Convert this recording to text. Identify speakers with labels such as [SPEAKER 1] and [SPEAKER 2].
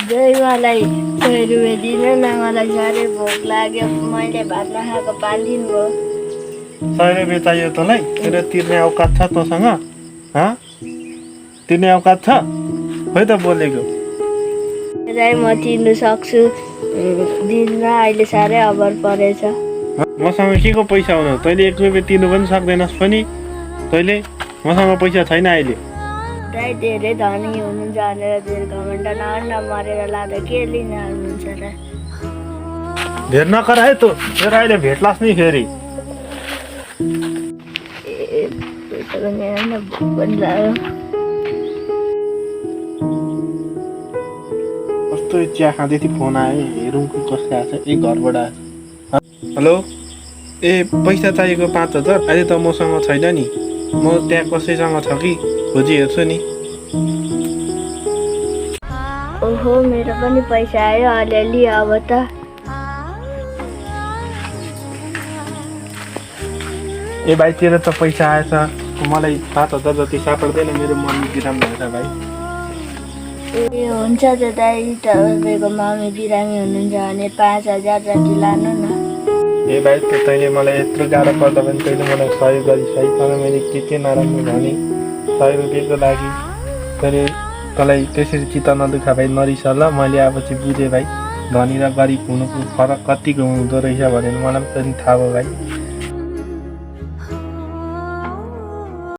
[SPEAKER 1] दाइ मलाई 100 रुपियाँ दिनु न, मलाई साह्रै भोक लाग्यो। मैले भात नखाएको 5 दिन भयो।
[SPEAKER 2] 100 रुपियाँ चाहियो तँलाई? तेरो तिर्ने औकात छ तँसँग? तिर्ने औकात छ? खोइ त बोलेको।
[SPEAKER 1] दाइ म तिर्नु सक्छु, दिन अहिले साह्रै अभर परेछ।
[SPEAKER 2] मसँग के को पैसा हुनु? तैँले 1 रुपियाँ तिर्नु पनि सक्दैनस् पनि। तैँले मसँग पैसा छैन अहिले।
[SPEAKER 1] दाइ धेरै धनी हुनुहुन्छ भनेर धेरै घमण्ड नगर्न, मरेर लाँदा के लिन आउनुहुन्छ र?
[SPEAKER 2] धेर नकर है तँ, तेरो अहिले भेट्लास् नि फेरि। कस्तो चिया खाँदै थिएँ, फोन आयो, हेरौँ कि कसले आएको छ। घरबाट आएछ। हेलो, पैसा चाहिएको 5000। अहिले त मसँग छैन नि। म त्यहाँ कसैसँग छ कि खोजी हेर्छु नि।
[SPEAKER 1] ओहो, मेरो पनि पैसा आयो अलिअलि। अब त
[SPEAKER 2] भाइ, तेरो त पैसा आएछ, मलाई 5000 जति सापर्दैन। मेरो मम्मी बिरामी भएछ भाइ।
[SPEAKER 1] हुन्छ त दाइ, तपाईँको मम्मी बिरामी हुनुहुन्छ भने 5000 जति लानु न।
[SPEAKER 2] भाइ, तैँले मलाई यत्रो गाह्रो पर्दा पनि तैँले मलाई सहयोग गरिस् भाइ। तर मैले के नराम्रो भने 100 रुपियाँको लागि तँलाई त्यसरी चित्त नदुखा भाइ, नरिस ल। मैले अब चाहिँ बुझेँ भाइ, धनी र गरिब हुनुको फरक कतिको हुँदो रहेछ भनेर मलाई पनि थाहा भयो भाइ।